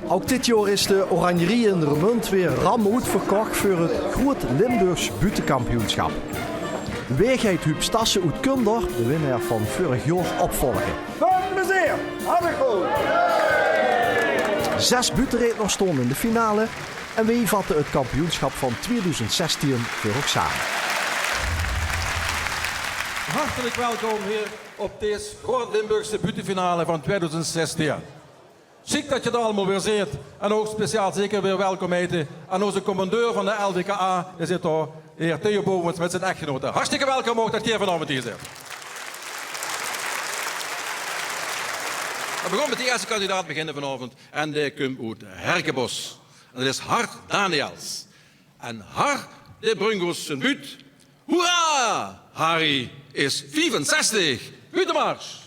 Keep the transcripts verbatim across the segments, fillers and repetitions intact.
Ouk dit jaor is de Oranjerie in Remunj weer ram oetverkoch veur het Groot Limburgs Buuttekampioensjap. Wae geit Huub Stassen oet Kunder, de winnaer van veurig jaor, opvolge? Väöl plezeer, Harry Gool! Zes buuttereedners staon in de finale en wae vatte het kampioensjap van tweeduizend zestien veur uch same. Hartelik welkom hie op dees Groot Limburgse buuttefinale van tweeduizend zestien. Sjiek det geer d'r allemaol weer zeet. En ouk speciaal zeker weer welkom heite aan ózze commandeur van de L V K A. Dae zit dao, de heer Theo Bovens mit zien echtgenote. Hartstikke welkom ouk det geer vanaovend hie zeet. Veer gaon mit de ierste kandidaat beginne vanaovend. En dae kump oet Herkenbosch. En det is Har Daniels. En Har, de Brungo's zien buut. Hoera! Harry is viefenzestig. Buuttemars!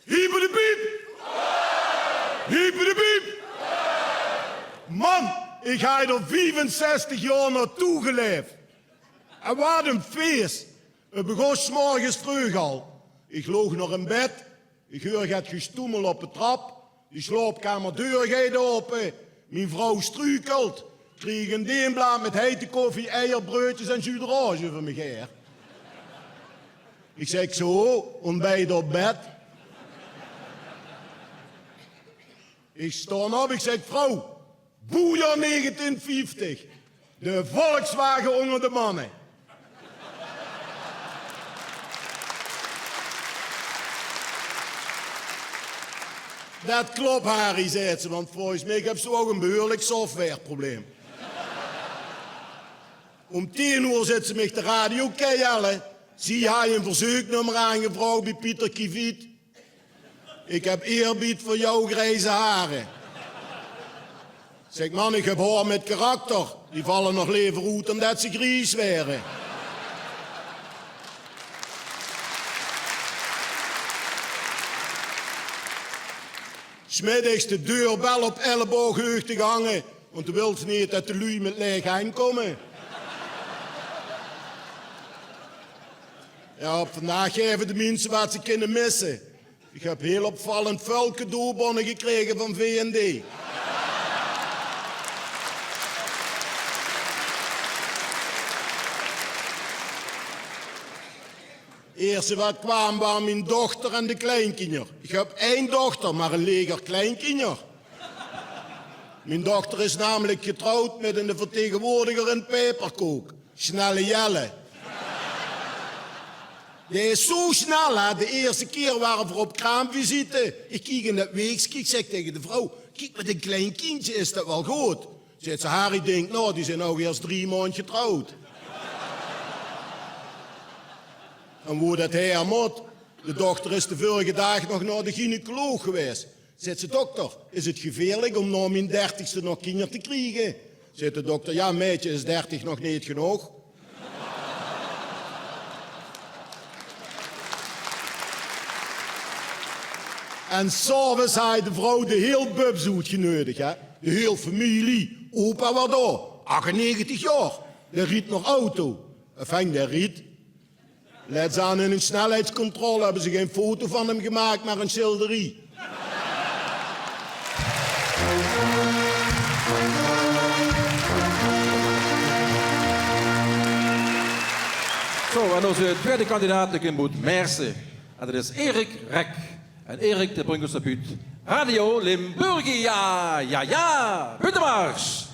Hiepelepiep! Hiepelepiep! Man, ich haaj d'r viefenzestig jaor naotoe gelaef. En waat ein fees! Het begós 's morges vreug al. Ich loog nog in bed. Ich heur get gestoemel op de trap. De slaopkamerdeur geit ope. Mien vrouw struukelt. Krieg ich ein deemblaad mit heite koffie, eier, breudjes en jus d'orange euver mich haer. Ich zèk: "Zo, ontbijt op bed." Ich staon op, ich zèk: "Vrouw, boejaor negentien vieftig. De Volkswagen ónger de manne." "Det klop, Harry," zaet ze, "want volges mich höbs se ouk ein behuurlik softwareprobleem." Óm tieën oer zit ze mich de radio kei te jelle. Zie haaj ein verzeuknummer aangevraog bie Pieter Kiviet. "Ik heb eerbied voor jouw grijze haren." Zèk: "Man, ich höb haor mit karakter. Die valle nog lever oet dan det ze gries waere." 's Middigs de deurbel op elleboogheugde gehange, want doe wils neet det de luuj mit laeg henj kómme. Jao, op vandaag gaeve de minse waat ze kinne misse. Ich höb hiel opvallend väöl cadeaubonne gekrege van V N D. 't Ierste waat kwaam, waore mien dochter en de kleinkinjer. Ich höb ein dochter, mer ein leger kleinkinjer. Mien dochter is namelik getrouwd mit eine vertegenwoordiger in Peperkook. Snelle Jelle. Dae is zo snel, hè. De ierste kier wore v'r op kraamvisite. Ich kiek in det weekske, ich zèk taenge de vrouw: "Kiek, mit ein klein kindje is det waal good." Zaet ze: "Harry, dink nao, die zeen ouch eers drie maond getrouwd." En wo det haer mót, de dochter is de vörige daag nog nao de gynaecoloog gewaes. Zaet ze: "Dokter, is 't geveerlik óm nao mien dertigste nog kinjer te kriege?" Zaet de dokter: "Jao, maedje, is dertig nog neet genóg?" En 's aoves haaj de vrouw de hiel bubs oetgeneudig, hè. De hiel femilie, opa waor dao, achtennegentig jaor. Dae ried nog auto. Enfin, dae ried. Lèts aan in ein snelheidscontrole höbbe ze gein foto van häöm gemaak, mer ein sjilderie. Zo, en ózze twiede kandidaat, dae kump oet Maerse. En det is Erik Rek. En Erik, de Brungo's buut. Radio Limburgia. Jao, jao. Buuttemars.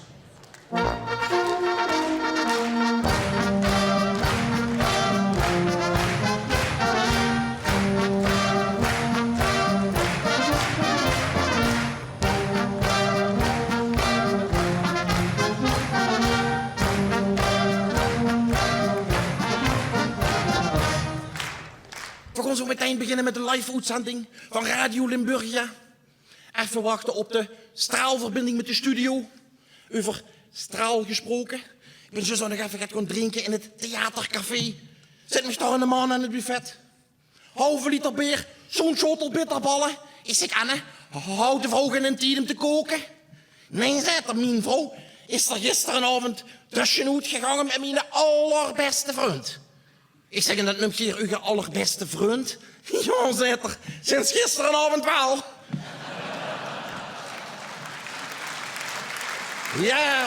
V'r gaon zo metein beginne mit de live-oetzending van Radio Limburgia. Effe wachte op de straalverbinding mit de studio. Euver straal gesproke. Ich bin zjus nog effe get gaon drinke in 't theatercafé. Zit mich dao eine man aan 't buffet. Halve liter beer, zoe'n sjotel bitterballe. Ich zèk: "Anne, haw de vrouw geine tied um te kaoke?" "Nae," zaet 'r, "mien vrouw is d'r gisterenaovend tösjenoet gegange mit miene allerbèste vrundj." Ich zèk: "En dat neump geer eur allerbèste vrundj?" "Jao," zaet 'r, "sinds gisterenaovend waal." Jao.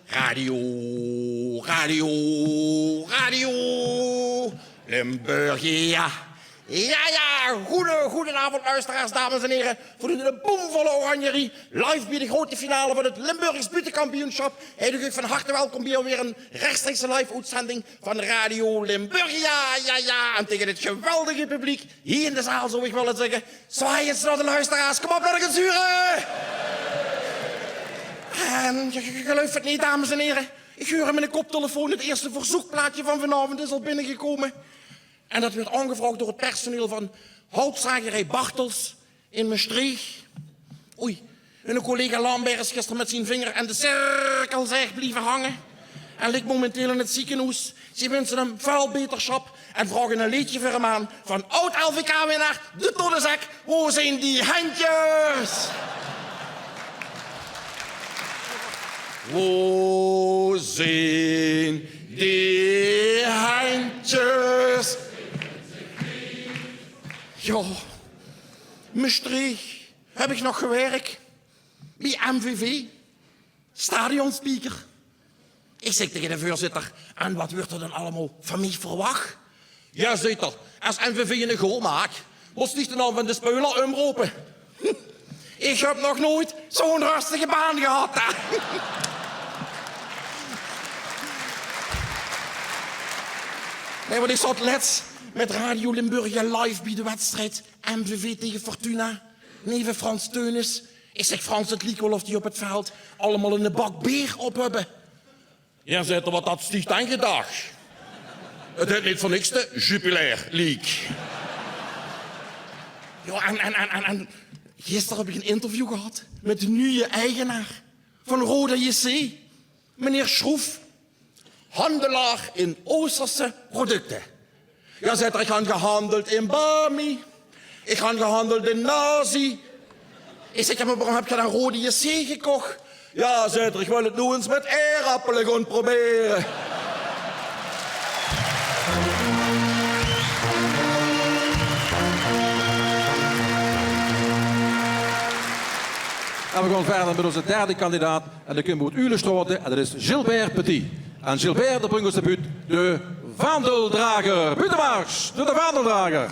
Radio, radio, radio Limburgia. Jao, jao, goede, goojenaovend luisteraars, dames en here. Vanoet de boemvolle Oranjerie, live bie de groete finale van 't Limburgs Buuttekampioensjap, heet ich uch van harte welkom bie alweer 'n rechtstreekse live-oetzending van Radio Limburgia. Jao, jao, en taenge 't geweldige publiek hie in de zaal, zou ich wille zègke: "Zwaai ins nao de luisteraars, kóm op, laot ich ins hure!" En geer, geer geluif 't neet, dames en here. Ich heur in miene koptelefoon: 't ierste verzeukplaetje van vanaovend is al binnegekómme. En dat weurt aongevraog door 't personeel van houtzagerij Bartels in Mestreech. Oei, hunne collega Lambert is gister mit zien vinger aan de cirkelzaeg blieve hange en ligk momenteel in 't zeekenhoes. Ze winse häöm väöl betersjap en vraoge e leedje veur häöm aan van aod-L V K-winnaar De Tonnezaak: "Wo zeen die hendjes? Wo zeen die hendjes?" Jao, Mestreech höb ich nog gewèrk. Bie M V V. Stadionspeaker. Ich zèk taenge de veurzitter: "En wat weurt d'r dan allemaol van mich verwach?" "Jao," zaet 'r, "es M V V 'ne goal maak, mós dich de naom van de speuler umrope." Ich höb nog noeit zoe'n röstige baan gehad, hè. Nae, want ich zaot lèts mit Radio Limburgia live bie de wedstrijd M V V taenge Fortuna. Neve Frans Theunisz. Ich zèk: "Frans, 't liek waal of die op 't veld allemaol 'ne bak beer op höbbe." "Jao," zaet 'r, "wat hads dich dan gedach? 't Hèt neet veur niks de Jupiler League." Jao, en, en, en, en, en gister höb ich 'n interview gehad mit de nuje eigenaar van Roda J C, meneer Schroef. "Handelaar in Oosterse producte." "Jao," zaet 'r, "ich han gehandeld in Bami. Ich han gehandeld in Nazi." Ich zèk: "Jao, mer waorom höb geer dan Roda J C gekoch?" "Jao," zaet 'r, "ich wil 't noe ins mit aerappele gaon probere." En we gaon wiejer mit ózze derde kandidaat. En dae kump oet Ulestraote en dat is Gilbert Petit. En Gilbert, dae bringk ós de buut De Vaandeldrager. Buuttemars, De Vaandeldrager.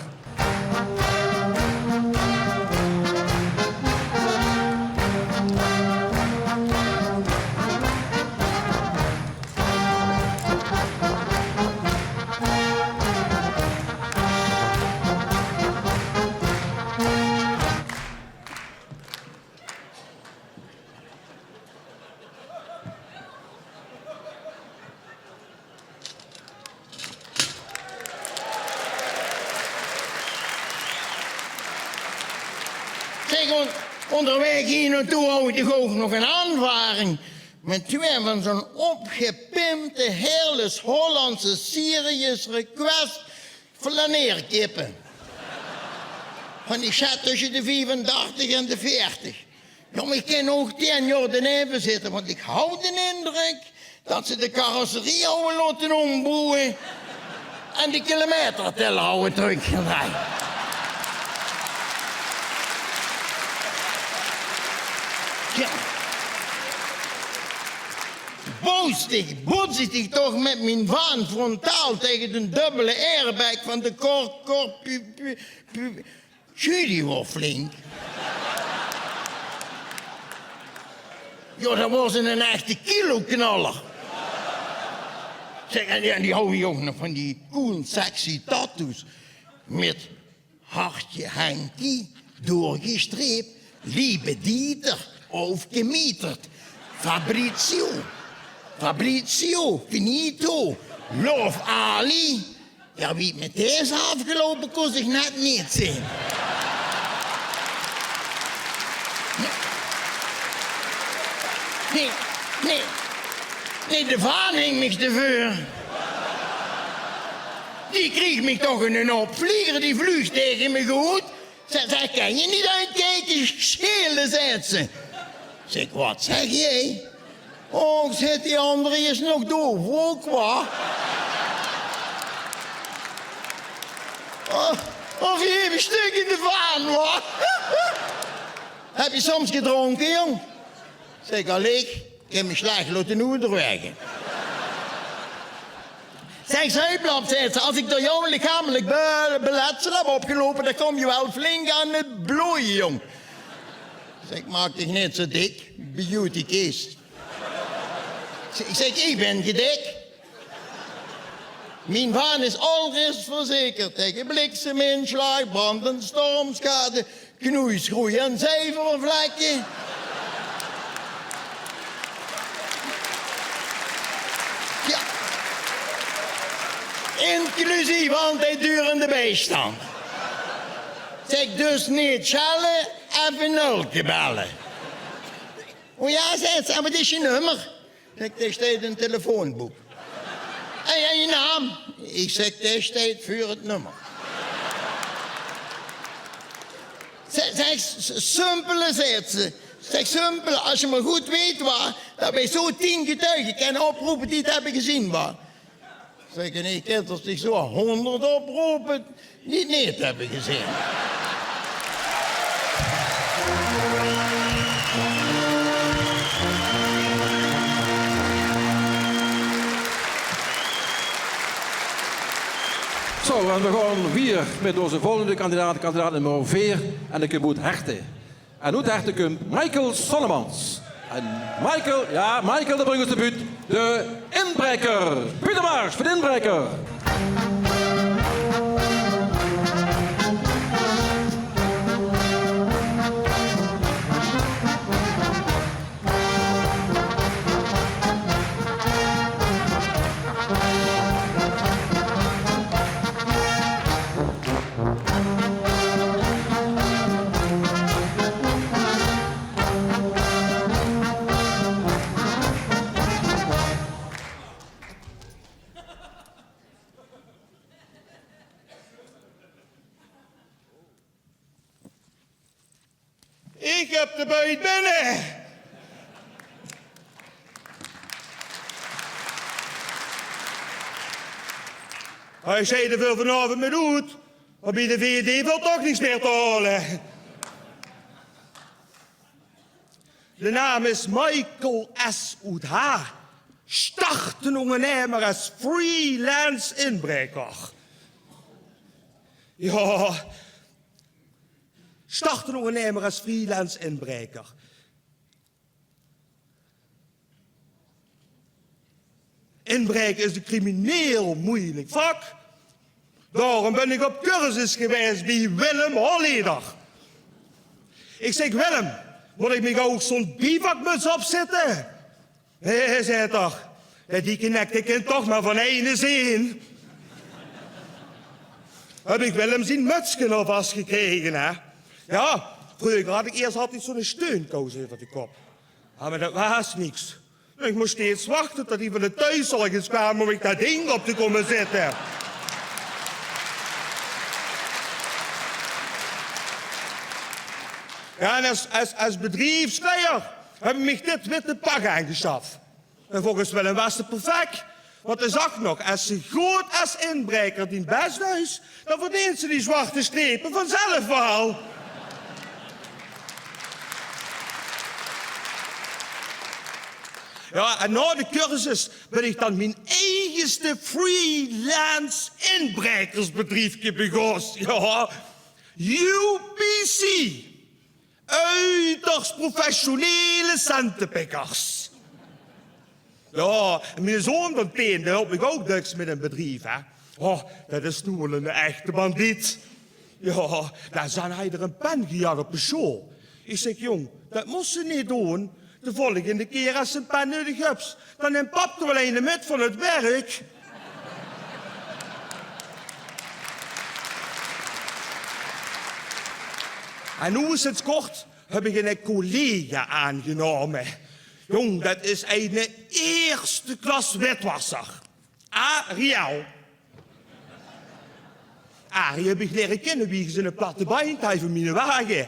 Zeg, on-, onderweg hier naartoe had ik toch ook nog een aanvaring met twee van zo'n opgepimpte, heerlijks Hollandse Serious Request flaneerkippen. Van die zit tussen de vijfendertig en de veertig. Jóng, ich kin ouch tieën jaor deneve zitte, want ich haw den indrök dat ze de carrosserie hawwe laote ómboewe en de kilometerteller hawwe trökgedrejd. Tja. Botsde ich, botsde ich toch mit mien vaan frontaal tege den dubbele airbag van de Cor-, Cor-, pu-, pu-, pu-, Judy waor flink. Jao, dat waor 'nen echte kiloknaller. Zeg, en, en die haw ouch nog van die cool sexy tattoos. Mit hartje Henkie, doorgestreep, liebe Dieter, aufgemietert, Fabrizio, Fabrizio, finito, love Ali. Jao, wie 't mit dees is aafgeloupe, kós ich net neet zeen. Nae, nae, nae, de vaan hing mich te veur. Die kreeg mich toch in 'nen opvlieger, die vluug tege mich oet. Ze, ze: "Kin je niet uitkijken, schelen?" zaet ze. Zèk: "Wat zèk geer?" "Och," zaet die anger, "is nog doof ouch, wa?" "Of, of geer bestik in de vaan, wa?" "Höb geer soms gedrónke, jóng?" Zèk: "Allee, ich höb mich slech laote oetdrègke." Zèk: "Zuiplap," zaet ze, "es ich door dich lichamelik be-, beletsel höb opgeloupe, dan kóms se waal flink aan 't bleuje, jóng." Zèk: "Maak dich neet zoe dik, beauty kies." Zèk, zèk: "Ich bin gedik. Mien vaan is alres verzekerd tege blikseminslaag, brand en stormschade, knoeisgroei en zeivervlekke." Jao. "Inclusief altied durende bijstand." Zèk: "Dus neet sjelle, effe nölke belle." "O jao," zaet ze, "en wat is dien nummer?" Zèk: "Dae steit in 't telefoonbook." "En, en dien naam?" Ich zèk: "Dae steit veur 't nummer." Zèk, zèk, s-, s-, simpel, zaet ze. Zèk: "Simpel, es se mer good weits, wa, dat veer zoe tien getuige kinne oprope die 't höbbe gezeen, wa." Zèk: "En ich kin toch neet zoe hóngerd oprope die 't neet höbbe gezeen." Zo, en veer gaon wiejer mit ózze volgende kandidaat, kandidaat nummer veer, en de kaboet Herte. En oet Herte kump Michael Sollemans. En Michael, jao, Michael, de brung ós de buut, de Inbraeker. Buuttemarsj veur de Inbraeker. Ich höb de buit binne. Hae zag: "Dao vèlt vanaovend mit oet, mer bie de V D vèlt toch niks mee te haole." De naam is Michael S. oet H. Start 'nen óngernuimer es freelance inbraeker. Jao, start 'nen óngernuimer es freelance inbraeker. Inbraeke is e crimineel meujelik vak. Daorum bön ich op cursus gewaes bie Willem Holleder. Ich zèk: "Willem, mót ich mich ouch zoe'n bivakmuts opzitte?" "Nae," zaet 'r, "dae dikke nek, dae kin toch mer van eine zeen." Höb ich Willem zien mutske alvas gekrege, hè. Jao, vreuger had ich eers altied zoe'n steunkous euver de kop. Jao, mer dat waas niks. Ich mós steeds wachte tot die van de thoeszörg ins kwaam óm mich dat dink op te kómme zitte. Jao, en es, es, es bedriefsleier höb ich mich dit witte pak aangesjaf. En volges Willem waas 't perfek. Want hae zag nog: "Es se good es inbraeker dien bès duis, dan verdeens se die zwarte strepe vanzelf waal." Jao, en nao de cursus bön ich dan mien eige freelance inbraekersbedriefke begós. Jao, U P C. Uiterst professionele centepikkers. Jao, en miene zoon van tieën, dae hölp mich ouch döks mit 't bedrief, hè. Oh, dat is noe waal 'nen echte bandiet. Jao, dao zag hae d'r 'n pen gejat op de sjool. Ich zèk: "Jóng, dat mós se neet doon. De volgende kier es se 'n pen neudig höbs, dan numt pap d'r waal eine mit van 't werk." En noe sinds kort höb ich eine collega aangenómme. Jóng, det is eine ieërste klas witwasser. Ariel. Arie höb ich liere kinne wie ich eine platte bind haw veur miene wage.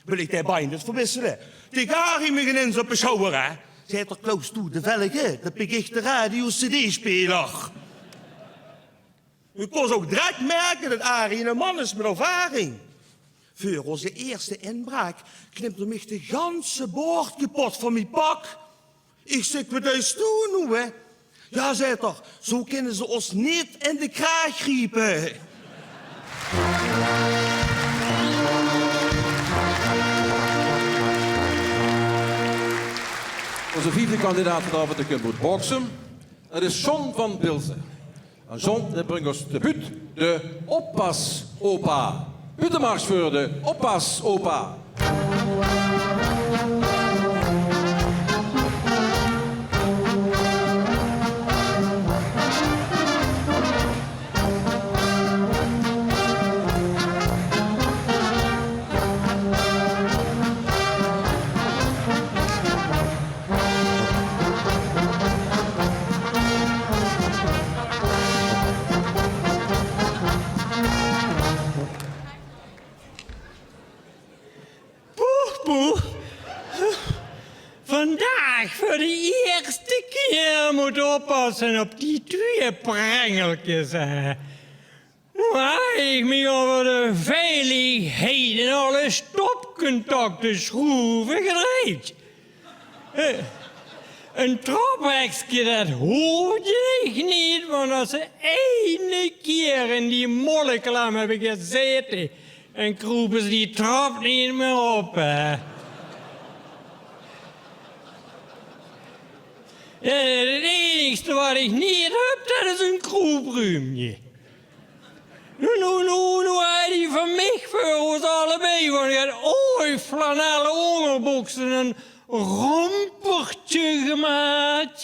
Wil ich dae bind ins verwissele. Tik Arie mich inins op de sjouwer, hè. Zaet 'r: "Klaus, doe, de velge, det bön ich, de radio-cd-speler." Ich kós ouch drek merke det Arie eine man is mit ervaring. Veur ózze ieërste inbraak knipt 'r mich de ganse boord kepot van mien pak. Ich zèk: "Waat deis doe noe, hè?" "Jao," zaet 'r, "zo kinne ze ós neet in de kraag griepe." Ózze viefde kandidaat vanaovend, dae kump oet Baoksem. Det is John van Bilzen. En John, dae bringk ós de buut De Oppas-opa. Buuttemars veur De Oppas-opa. Poeh, poeh. Vandaag veur de ieërste kieër mót oppasse op die twieë prengelkes, hè. Noe haw ich mich euver de veiligheid en alle stopcontacte sjroeve gedrejd. Eh, ein traphekske, det hoofde ich neet, want es ze eine kieër in die molleklem höbbe gezaete, dan kroepe ze die trap neet mieë op, hè. Eh, 't einigste waat ich neet höb, det is ein kroepruumke. Noe, noe, noe, noe haet die van mich veur ós allebei van die ooi flanelle óngerbókse ein rómperke gemaak.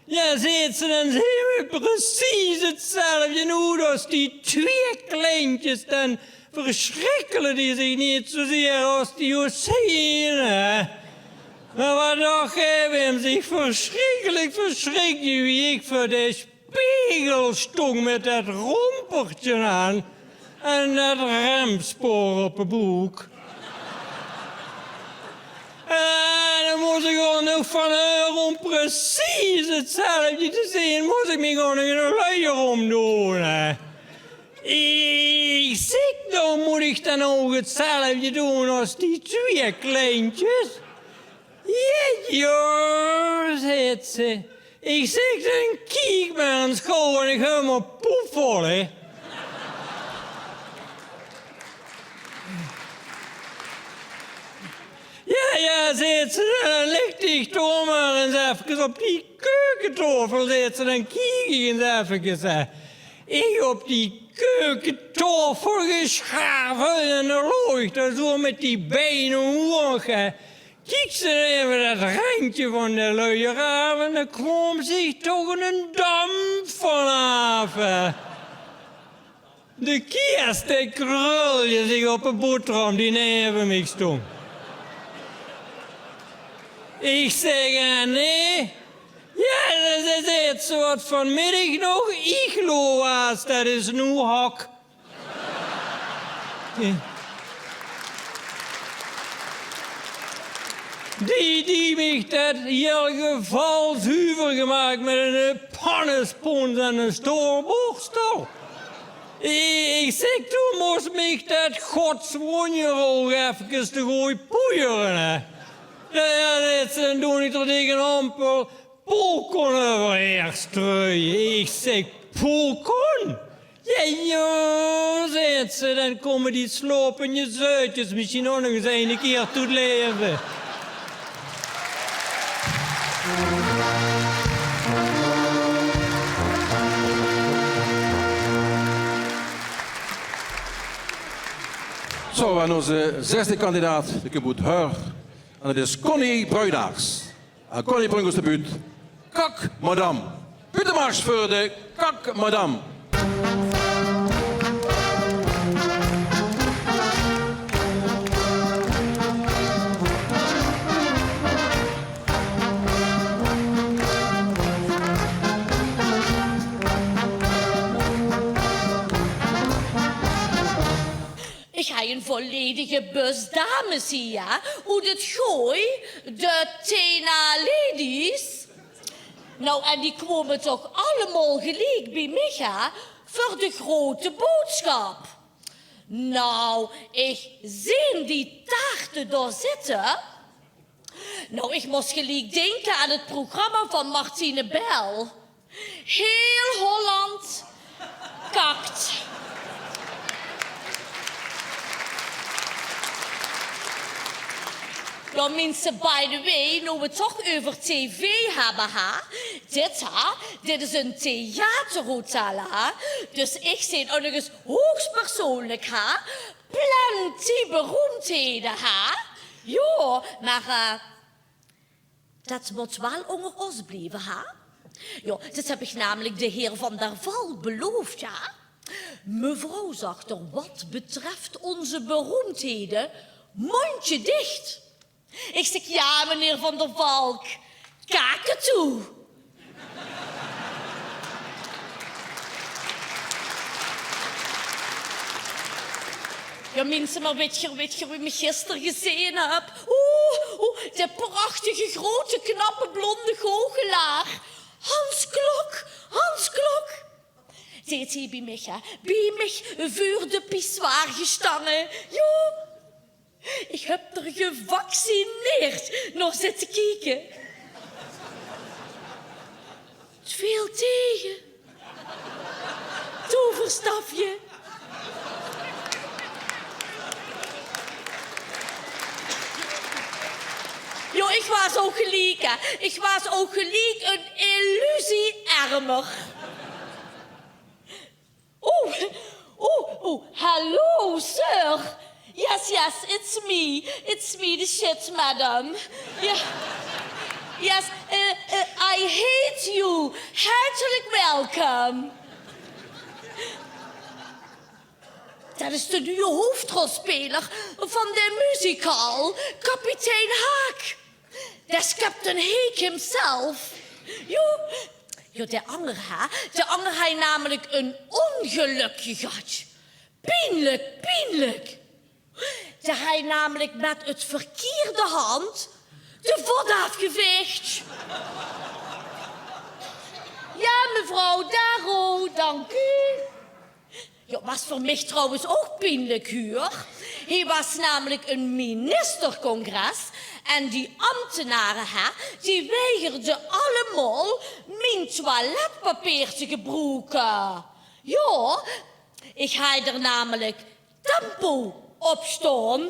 Jao, zaet ze, dan zeen v'r precies 'tzelfde oet es die twieë kleintjes. Dan versjrikkele die zich neet zoeë es die ós zeen, hè. Mer waat dach geer, wae zich versjrikkelik versjrikde wie ich veur de sjpegel sjtóng mit det rómperke aan en det remspoor op de boek. En dan mós ich ouch nog van häör, óm precies 'tzelfde te zeen, mós ich mich ouch nog eine sluier ómdoon, hè. Ich zèk: dan mót ich dan ouch 'tzelfde doon es die twieë kleintjes? Jao, jao, zaet ze. Ich zèk: dan kiek mer ins gaw, en ich höb 'm op poep vol, hè. Jao, jao, zaet ze, dan lik dich toch mer ins efkes op die keuketaofel, zaet ze, dan kiek ich ins efkes, hè. Ich op die keuketaofel gesjrave en dan loog ich dao zoeë mit die bein ómhoeg, hè. Kiek ze efkes det rendje van de sluier aaf en dao kwaam zich toch eine damp vanaaf, hè. De kiers, dae krulde zich op de boterham die neve mich sjtóng. Ich zèk: en nae? Jao, det is, zaet ze, waat vanmiddig nog iglo waas, det is noe hok. Die, die mich det hieël geval zuver gemaak mit eine pannespons en eine sjtoorborsjtel. Ich, ich zèk: doe mós mich det godswónjer ouch efkes te good poeiere, hè. Jao, jao, zaet ze, dan doon ich d'r dich ein ampel Pokon euverhaer sjtreuje. Ich zèk: pokon? Jao, jao, zaet ze, dan kómme die slopende zuitjes mesjien ouch nog ins eine kieër toet laeve. Zo, en ózze zesde kandidaat, dae kump oet Heur. En det is Connie Bruidaars. En Connie bringk ós de buut Kak Madam. Buuttemarsj veur de Kak Madam. 'n Volledige bus dames hie, oet 't gooi, de Tena Ladies. Nou, en die kwome toch allemaol geliek bie mich, hè, veur de grote boodschap. Nou, ich zeen die taarte dao zitte. Nou, ich mós geliek dinke aan 't programma van Martine Bijl. Heel Holland kakt. Jao, minse, by the way, noe we 't toch euver tv hebbe, hè? Dit, hè? Dit is 'n theaterhotel, hè? Dus ich zeen ouch nog ins hoegspersoonlik, hè? Plenty beroemdhede, hè? Jao, mer, eh, det mót waal ónger ós blieve, hè? Jao, det höb ich namelik de heer Van der Valk beloofd, jao. Mevrouw, zag 'r, wat betreft onze beroemdheden, mondje dicht. Ich zèk: jao, meneer Van der Valk, kake toe. Jao, minse, mer wit geer, wit geer wie ich 'm gister gezeen höb? Oeh, oeh, de prachtige, grote, knappe, blonde goochelaar. Hans Klok, Hans Klok. Dae haet hie bie mich, hè, bie mich veur de pissoir gestange. Jao. Ich höb 'm gevaccineerd nog zitte kieke. 't Veel tege. Toverstafje. Jao, ich waas ouch geliek, hè. Ich waas ouch geliek 'n illusie ermer. Oh, oh, oh, hello, sir. Yes, yes, it's me. It's me, the shit madam. Yeah. Yes, uh, uh, I hate you. Hartelijk welkom. Det is de nuje hoofdrolspeler van de musical Kapitein Haak. Des Captain Haak himself. Jao, jao, de anger, hè? De anger haaj namelik 'n óngelök gehad. Pienlik, pienlik. Dae haaj namelik mit 't verkierde hand de vot aafgeveeg. Jao, mevrouw, dao, dank u. Jao, waas veur mich trouwens ouch pienlik, huur. Hie waas namelik 'n ministercongres en die ambtenare, hè, die weigerde allemaol mien toiletpapeer te gebroeke. Jao, ich haaj d'r namelik tempo op staon.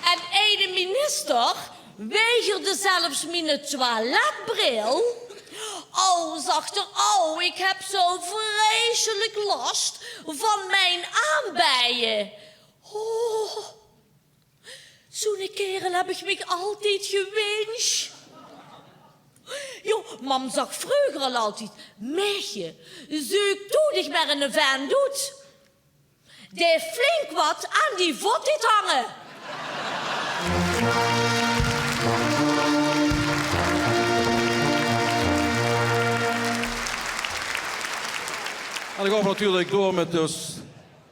En eine minister weigerde zelfs miene toiletbril. Au, zag 'r, au, ik heb zo vreselijk last van mijn aanbijen. Oh, zoe'ne kaerel heb ich mich altied gewins. Jao, mam zag vreuger al altied: "Maedje, zeuk doe dich mer eine vent oet dae flink wat aan die vot haet hange." En dan gaon v'r natuurlik door mit dus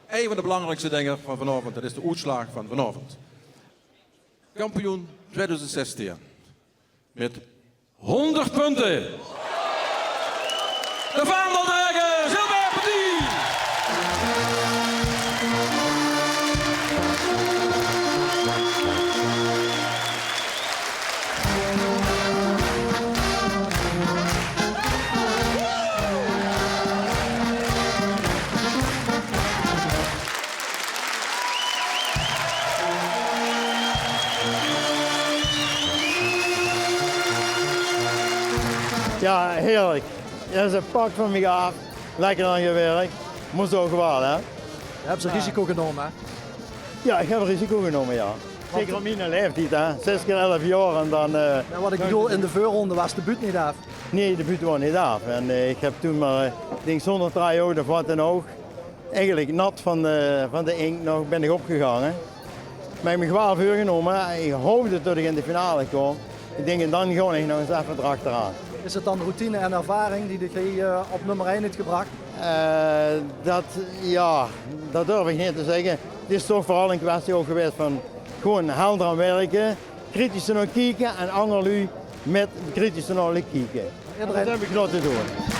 ein van de belangriekste dinger van vanaovend. Det is de oetslaag van vanaovend. Kampioen twiedoezend zestien. Mit hóngerd punte. De vaandeldrager, Gilbert Petit. Jao, heerlik. Jao, ze pak van mich aaf. Lekker aan gewirk. Mós ouch waal, hè? Höbs se risico genómme, hè? Jao, ich höb risico genómme, jao. Zeker op miene laeftied, hè. Zes kier elf jaor en dan, eh, jao, wat ich bedoel, in de veurrónde waas de buut neet aaf. Nae, de buut waas neet aaf. En, eh, ich höb toen mer, eh, ich dink, zónger try-out of wat dan ouch, eigelik nat van de, van de ink nog, bön ich opgegange. Mer ich höb mich waal veurgenómme, ich haop det ich in de finale kóm. Ich dink, en dan gaon ich nog ins effe d'rachteraan. Is het dan routine en ervaring die dich hie, eh, op nummer ein het gebrach? Eh, dat, ja, dat durf ik neet te zegge. Het is toch veural een kwestie ouk gewaes van gewoen helder aan wirke, kritisch te nao kieke en anger luuj mit kritisch te nao liete kieke. En dat heb ik genót te doon.